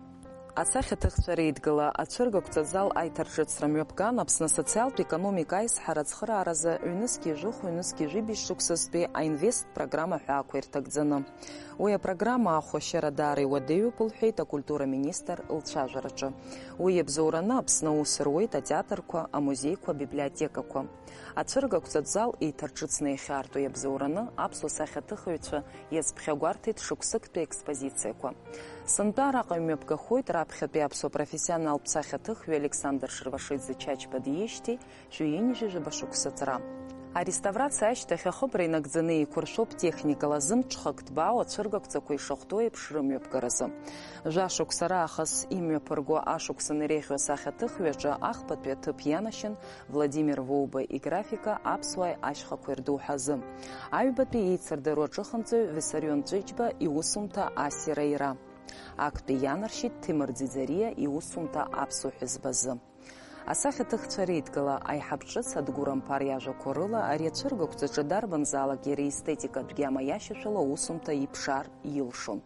Асахьаҭыхцәа реидгыла ацәыргақәҵа зал аиҭарҿыцра мҩаԥган Аԥсны асоциалтә-економика аизҳара ацхырааразы ҩнызқьи жәохә, ҩнызқьи жәибжь шықәсазтәи аинвест программа ҳәаақәа ирҭагӡаны. Уи апрограмма ахәашьара даара иуадаҩуп, лҳәеит акультура министр лцәажәараҿы. Уи иабзоураны Аԥсны аус руеит атеатрқәа, амузеиқәа, абиблиотекақәа. Ацәыргақәҵатә зал еиҭарҿыцны иахьаарту иабзоураны аԥсуа сахьаҭыхыҩцәа иазԥхьагәарҭеит шықәсыктәи аекспозициақәа. Сынтәа араҟа имҩаԥгахоит раԥхьатәи аԥсуа профессионалтә сахьаҭыхҩы Александр Шервашиӡе Чачба диижьҭеи шәи ҩынҩажәи жәаба шықәса ҵра. Ареставрациа ашьҭахь ахыбра инагӡаны еиқәыршәоуп техникала зымҽхак ҭбаау ацәыргақәҵақәа ишахәҭоу еиԥш рымҩаԥгаразы. Жәашықәса раахыс имҩаԥырго ашықәсан иреиӷьу асахьаҭыхҩы аҿы ахԥатәи аҭыԥ ианашьан Владимир Воуба играфика аԥсуааи ашьхақәеи рдоуҳа азы. Аҩбатәи еицырдыруа аҿыханҵаҩ Виссарион Ҵәыџьба иусумҭа ассир аира. Актәи ианаршьеит Ҭемыр Ӡиӡариа иусумҭа аԥсуа ҳәызба азы. Асахьаҭыхцәа реидгыла аиҳаб ҿыц Адгәыр Амԥар иажәақәа рыла ари ацәыргақәҵаҿы дарбанзаалак иара иестетикатә гьама иашьашәала аусумҭа иԥшаар илшон.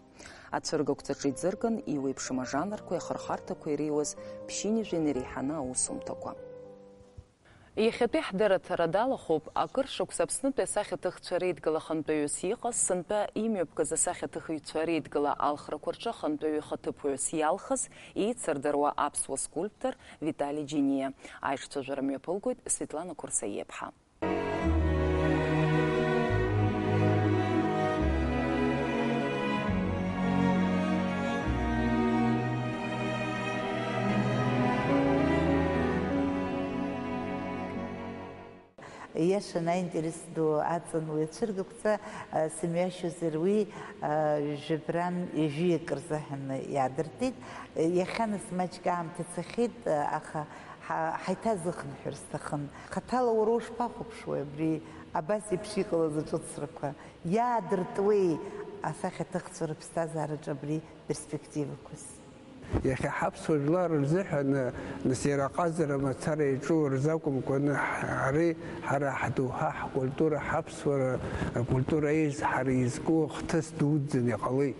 Ацәыргақәҵаҿы иӡырган, иуеиԥшым ажанрқәеи ахырхарҭақәеи иреиуаз ԥшьынҩажәа инареиҳаны аусумҭақәа. Иахьатәи ҳдырраҭара далахәуп, акыр шықәса Аԥснытәи асахьаҭыхцәа реидгыла ахантәаҩыс иҟаз, сынтәа имҩаԥгаз асахьаҭыхыҩцәа реидгыла алхрақәа рҿы ахантәаҩы ихаҭыԥуаҩыс иалхыз, еицырдыруа аԥсуа скульптор Витали Џьениа. Аиҿцәажәара мҩаԥылгоит Светлана Курсаиаԥҳа. Иашан аинтерес ду аҵан уи ацәыргақәҵа, а, сымҩашьозар уи, а, жәабран ҩажәиак рзыҳәан иаадыртит. Иахьа нас маҷк аамҭа цахьеит, а, аха ҳа-, ҳаиҭазыхынҳәыр сҭахын. Хаҭала уара ушԥахәаԥшуеи абри абас еиԥш иҟалаз аҿыцрақәа? Иаадыртуеи асахьаҭыхцәа рыԥсҭазаараҿы абри перспективақәас? Иахьа ҳаԥсуа жәлар рзыҳәан, нас, иара аҟазара мацара иаҿу рзакәымкәаны, ҳареи ҳара ҳдоуҳа, ҳкультура, ҳаԥсуара, акультура аизҳара изку хҭыс дуӡӡаны иҟалеит.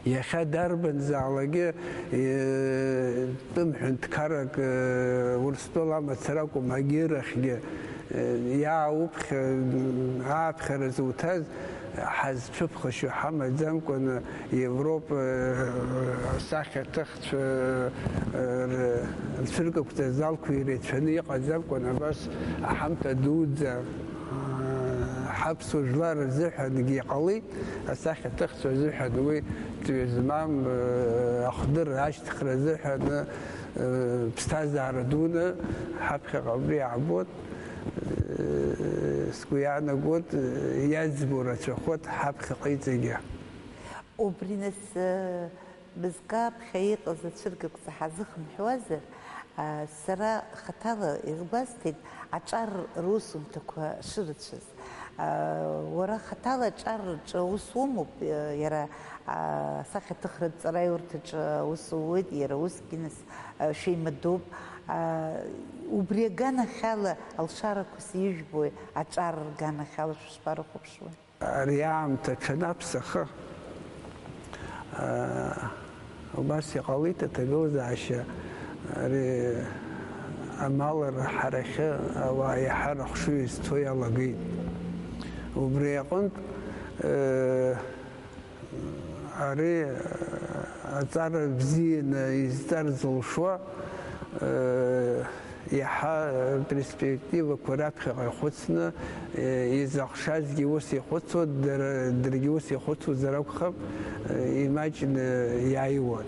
Иахьа дарбанзаалакгьы, э, тәым ҳәынҭқаррак, э, Урыстәыла амацара акәым, агьырахьгьы, э, иаауԥхьа, м, ааԥхьара зуҭаз ҳазцәыԥхашьо ҳамаӡамкәаны, Европа, э, асахьаҭыхцәа, э, р-, рцәыргақәҵа залқәа иреицәаны иҟаӡамкәан, абас аҳамҭа дуӡӡа, э, Аԥсуа жәлар рзыҳәангьы иҟалеит, асахьаҭыхцәа рзыҳәан уи ҵҩа змам, э, ахдырра ашьҭыхра азыҳәан, э, ԥсҭазаара дуны ҳаԥхьаҟа абри иаабоит, э, сгәы иаанагоит, э, иаӡбо рацәахоит ҳаԥхьаҟа иҵегьы. Убри нас, э, мызкы аԥхьа иҟаз ацәыргақәҵа ҳазыхынҳәуазар, а, сара хаҭала иазгәасҭеит аҿар русумҭақәа шырацәаз. А, уара хаҭала аҿар рҿы аус умоуп, э, иара, а, асахьаҭыхратә ҵараиурҭаҿы аус ууеит, иара усгьы нас, а, шәеимадоуп. А, убри аганахьала алшарақәа сижәбои, аҿар рганахьала шәышԥарыхәаԥшуеи? Ари аамҭа аҽанаԥсахы, аа, убас иҟалеит аҭагылазаашьа, ари амал арҳарахьы ауаа иаҳа рыхшыҩ зцо иалагеит. Убри аҟынтә, э, ари, э, аҵара бзианы изҵар зылшо, э, иаҳа, э, перспективақәа раԥхьаҟа ихәыцны, э, изыхшазгьы ус ихәыцуа, дара, даргьы ус ихәыцуазар акәхап, э, имаҷны иааиуан.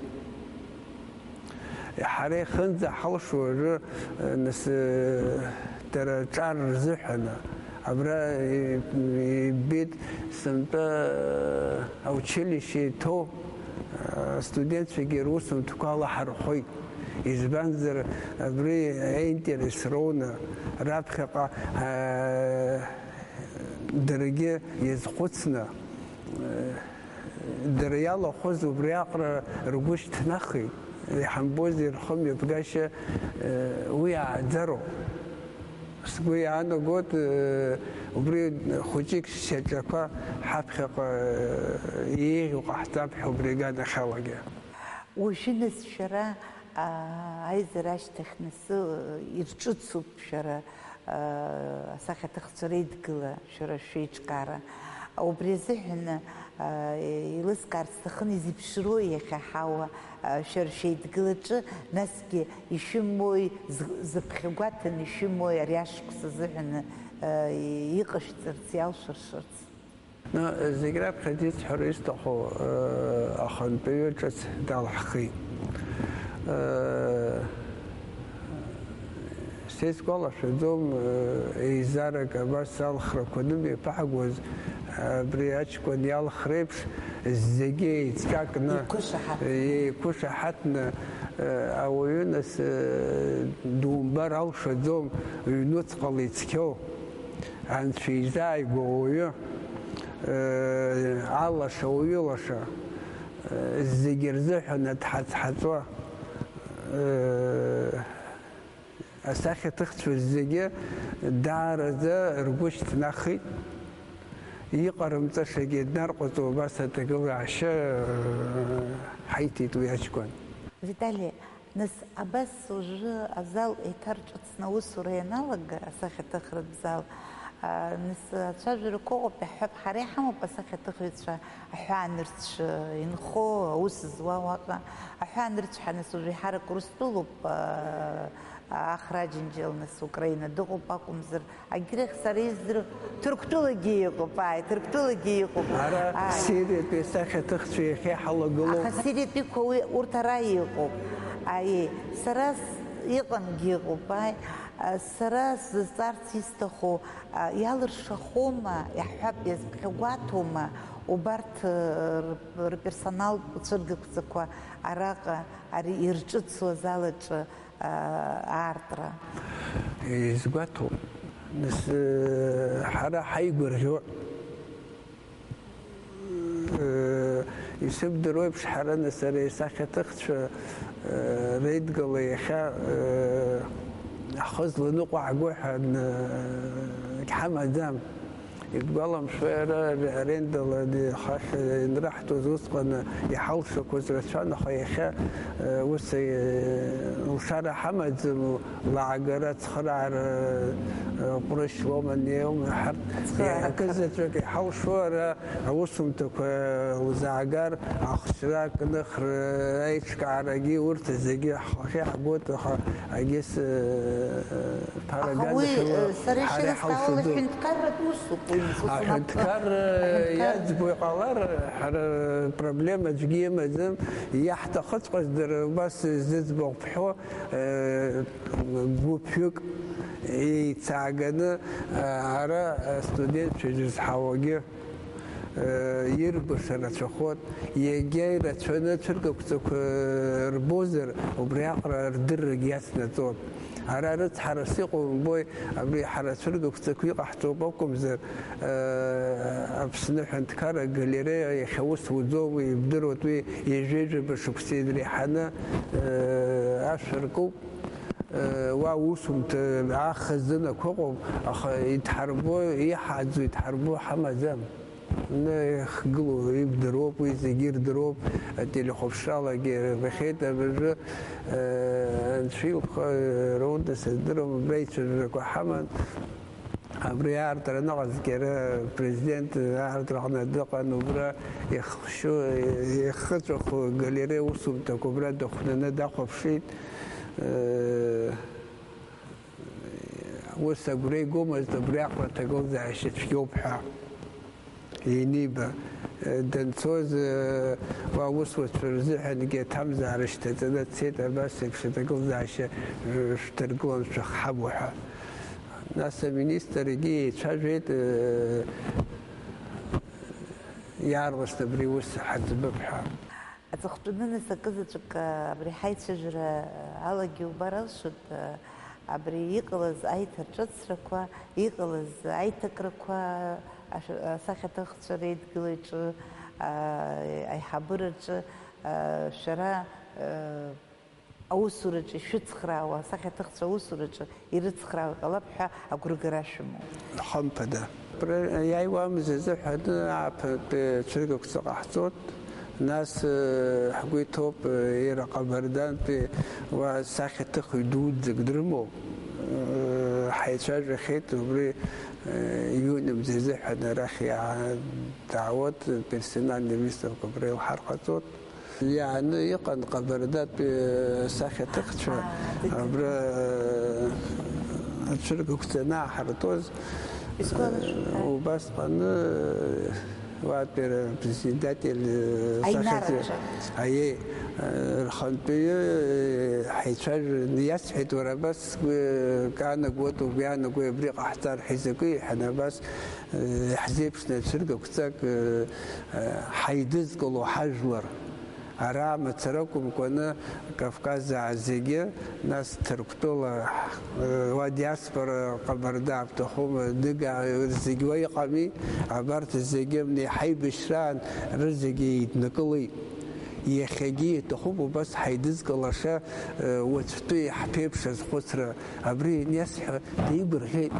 Ҳара ихынӡаҳалшо уажәы, э, нас, э, дара аҿар рзыҳәаны, абра, э, ибеит сынтәа, э, аучилище иҭоу, э, астудентцәагьы русумҭақәа алаҳархәоит. Избанзар, абри аинтерес роуны, раԥхьаҟа, э, даргьы иазхәыцны, э, дара иалахәыз убриаҟара ргәы шьҭнахит, иҳамбозеи рхымҩаԥгашьа, э, уи ааӡароуп. Сгәы иаанагоит, э, убри хәыҷык шьаҿақәа ҳаԥхьаҟа, э, еиӷьу ҟаҳҵап ҳәа убри аганахьалагьы. Уажәы нас шәара, аа, аизара ашьҭахь нас, э, ирҿыцуп шәара, аа, асахьаҭыхцәа реидгыла шәара шәеиҿкаара. Убри азыҳәан, аа, еилыскаар сҭахын, изеиԥшроу иахьа ҳауа, аа, шәара шәеидгылаҿы, насгьы ишәымои, з-, зыԥхьагәаҭаны ишәымои ари ашықәс азыҳәан, аа, иҟашәҵарц, иалшәыршарц? Ну, зегь раԥхьаӡа исҳәара исҭаху, э, ахантәаҩы ҿыц далҳхит. Э, сеизгәалашәаӡом, э, еизарак абас алхрақәа анымҩаԥаагоз, абри аҷкәын иалхра еиԥш, зегьы еицҿакны, еиқәышаҳаҭны, еиқәышаҳаҭны, э, ауаҩы нас, э, думбар алшаӡом, ҩнуҵҟала ицқьоу. Анцәа изааигәоу ауаҩы, э, алаша, уаҩы лаша, э, зегьы рзыҳәан дҳацҳаҵо, э, асахьаҭыхцәа зегьы даараӡа ргәы шьҭнахит. Иҟарымҵашагьы днарҟәыҵуа убас аҭагылаашьа, э, ҳаиҭеит уи аҷкәын. Витали, Нас абас уажәы азал еиҭарҿыцны аусура ианалага, асахьаҭыхратә зал, а, нас ацәажәарақәа ыҟоуп, иаҳҳәап, ҳара иҳамоуп асахьаҭыхҩцәа аҳәаанырцә инхо аус зуа уаҟа. Аҳәаанырцә ҳәа нас уажәы еиҳарак Урыстәылоуп, а, Ахра Аџьынџьал нас Украина дыҟоуп акәымзар, Агьрахь сара издыруа, Ҭырқәтәылагьы иҟоуп, ааи, Ҭырқәтәылагьы иҟоуп. Ара, ааи, Сириатәи асахьаҭыхцәа иахьа иҳалагылоуп. Аха Сириатәиқәа уи, урҭ ара иҟоуп. Ааи, сара с-, иҟангьы ыҟоуп, ааи. А, сара сзызҵаарц исҭаху, а, иалыршахома, иаҳҳәап, иазԥхьагәаҭоума убарҭ, э, р-, рперсоналтә цәыргақәҵақәа араҟа, ари ирҿыцу азал аҿы, аартра. Изгәаҭоуп, нас, ҳара ҳаигәырӷьо, исыбдыруеиԥш, ҳара нас ари асахьаҭыхцәа реидгыла иахьа ҳхы зланыҟәаҳго ҳәа ҳамаӡам. Ибгәаламшәои, ара арендала хахь ианраҳҭоз усҟан иҳалшақәоз рацәан, аха иахьа, э, ус, э, лшара ҳамаӡам, лаагара, ацхыраара, э, ҟәрышь лоума, неума, ҳарҭ акызаҵәык иҳалшо ара аусумҭақәа лзаагар, ахәыцра, акныхра, аиҿкаарагьы, урҭ зегьы ҳхахьы ҳгоит, аха агьыс, э, Аха уи, ԥарагадахьала, э, сара ҳара ишырасҭаауала иҳалшаӡом. Ҳәынҭқарратә усуп уи. Аҳәынҭқар, аҳәынҭқар иаӡбо иҟалар, ҳара проблема аӡәгьы имаӡам, иаҳҭахыҵәҟьаз дара убас зыӡбахә бҳәо, э, гәыԥҩык еицааганы, э, ара астудентцәа ирызҳауагьы, э, ирбаша рацәахоит, иагьа ирацәаны ацәыргақәҵақәа рбозар, убри аҟара рдыррагьы иацнаҵон. Ара рыцҳарас иҟоу умбои, абри ҳара ацәыргақәҵақәа иҟаҳҵоуп акәымзар, э, Аԥсны аҳәынҭқарра агалереиа иахьа ус уӡом, ибдыруеит, уи ҩажәа-ҩажәаба шықәса иреиҳаны, э, ашәа ркуп. Э, уа усумҭа ахазынақәа ыҟоуп, аха идҳарбо, иҳаӡо, идҳарбо ҳамаӡам. Ны ихгылоу ибдыруоуп, уи зегьы ирдыруоуп, ателехәаԥшралагьы ирбахьеит абыржәы, э, анцәа илԥха, э, рунда сыздыруам, абра ицәажәарақәа ҳаман. Абри аартра аныҟазгьы ара апрезидент аартраҟны дыҟан, убра ихшьу, ихыҵәаху галереиа усумҭақәа убра дыхәнаны дахәаԥшит. Э, Ус агәра игомызт, убри аҟара аҭагылазаашьа цәгьоуп ҳәа ианиба, данцоз, уа аусуцәа рзыҳәангьы аҭамзаара шьҭаҵаны дцеит, абас еиԥш аҭагылазаашьа шәдыргылан шәахҳаму ҳәа. Нас аминистргьы еицәажәеит, иаарласны абри ус ҳаӡбап ҳәа. Аҵыхәтәаны нас акызаҵәык, а, абри ҳаицәажәара алагьы убар алшоит, а, абри иҟалаз аиҭаҿыцрақәа, иҟалаз аиҭакрақәа, ашә-, асахьаҭыхцәа реидгылаҩ ҿы, а, аиҳабыраҿы, а, шәара, а, аусураҿы ишәыцхраауа, асахьаҭыхцәа аусураҿы ирыцхраауа иҟалап ҳәа агәрагара шәымоуп? Хымԥада. Абра иааиуамыз азыҳәаны ааԥынтәи цәыргақәҵа ҟаҳҵоит. Нас, э, ҳгәы иҭоуп, э, иара Ҟабардантәи уа сахьаҭыхҩы дуӡӡак дрымоуп. Э, ҳаицәажәахьеит, убри, э, иҩны мза изыҳәан арахь иаа-, даауеит, персональный выставка абра илҳар ҟаҵоит. Иааны иҟан Ҟабардатәи асахьаҭыхцәа, аа, дыҭ- абра, э, ацәыргақәҵа анааҳартуаз, исгәалашәоит, э, убасҟаны, э, уатәи председатель, э, аинар сахьаҭы-, аҿы. Аиеи, э, рхантәаҩы, э, ҳаицәажәан, иасҳәеит, уара абас, э, каанагоит, угәы иаанагои абри ҟаҳҵар ҳәа изакәи, ҳәа абас, э, иаҳзеиԥшны ацәыргақәҵак, э, э, ҳаидызкыло ҳажәлар. Ара мацара акәымкәаны Кавказаа зегьы, нас Ҭырқәтәыла, уа диаспора Ҟабарда бҭахума, Дыгаа, зегь уа иҟами, абарҭ зегьы мни ҳаибашьраан рызегьы еиднакылеит. Иахьагьы иҭахуп убас ҳаидызкылаша, уаҵәтәи ҳԥеиԥшыз хәыцра. Абри ианиасҳәа, деигәырӷьеит.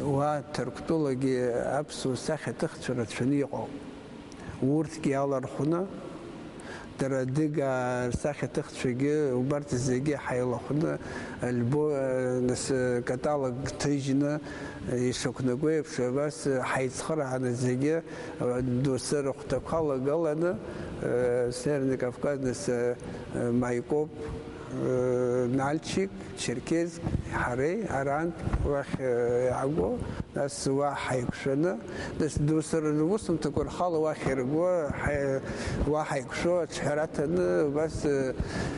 Уа Ҭырқәтәылагьы аԥсуа сахьаҭыхцәа рацәаны иҟоуп. Урҭгьы алархәны, дара Дыгаа рсахьаҭыхцәагьы, убарҭ зегьы ҳаилахәны, альбо-, нас, каталог ҭыжьны, ишақәнаго еиԥш, абас ҳаицхырааны зегьы, доусы рыхәҭақәа лагаланы, Северный Кавказ, нас, Майкоп, Нальчик, Черкесск, ҳареи арантә уахь, э, иааго, нас уа ҳаиқәшәаны, нас досран усумҭақәа рхала уахь ирго, ҳаи-, уа ҳаиқәшәо аҿҳәара ҭаны, убас, э,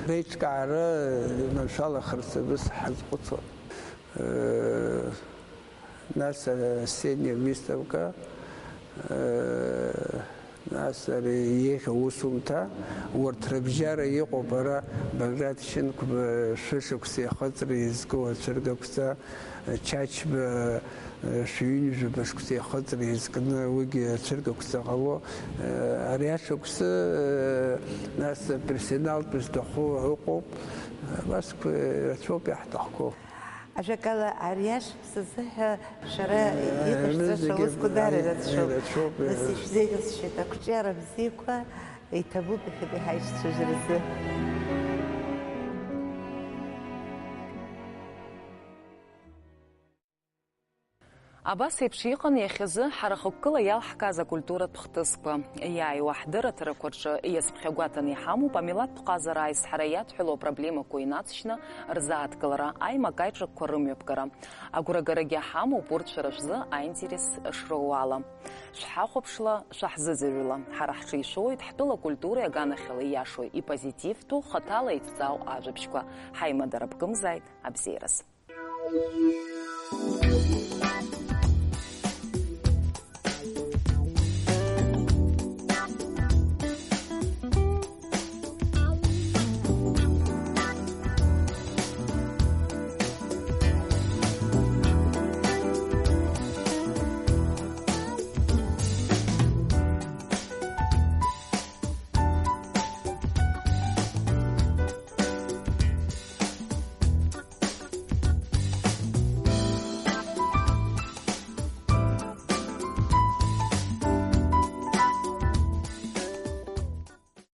реиҿкаара, э, маншәалахарц абас ҳазхәыцуан. Э, Нас, э, осенняя выставка, э, нас ари иеиӷьу усумҭа, урҭ рыбжьара иҟоуп ара Баграт Шьынқәба шәышықәса ихыҵра изку ацәыргақәҵа, Чачба, э, шәҩынҩажәаба шықәса ихыҵра изкны уигьы ацәыргақәҵа ҟало, э, ари ашықәсы, э, нас персоналтә зҭаху ыҟоуп, абасқәа рацәоуп иаҳҭахқәоу. Ажәакала, ари ашықәс азыҳәа шәара иҟашәҵаша рызегьы аусқәа дара ирацәоуп. Ирацәоуп, нас, э, ишәзеиӷьасшьеит ақәҿиара бзиақәа, иҭабуп иахьатәи ҳаишьцәажәаразы. Абас еиԥш иҟан иахьазы ҳара хықәкыла иалҳкааз акультуратә хҭысқәа. Иааиуа ҳдырраҭарақәа рҿы иазԥхьагәаҭаны иҳамоуп амилаҭтә ҟазара аизҳара иадҳәалоу апроблемақәа инаҵшьны рзааҭгылара, аимак-аиҿакқәа рымҩаԥгара. Агәрагарагьы ҳамоуп урҭ шәара шәзы аинтерес шроуала. Шәҳахәаԥшла, шәаҳзыӡырҩла. Ҳара ҳҽишоуеит ҳтәыла культуреи аганахьала ииашоу, ипозитивтәу, хаҭала иҭҵаау ажәабжьқәа. Ҳаимадара бкымзааит, абзиараз.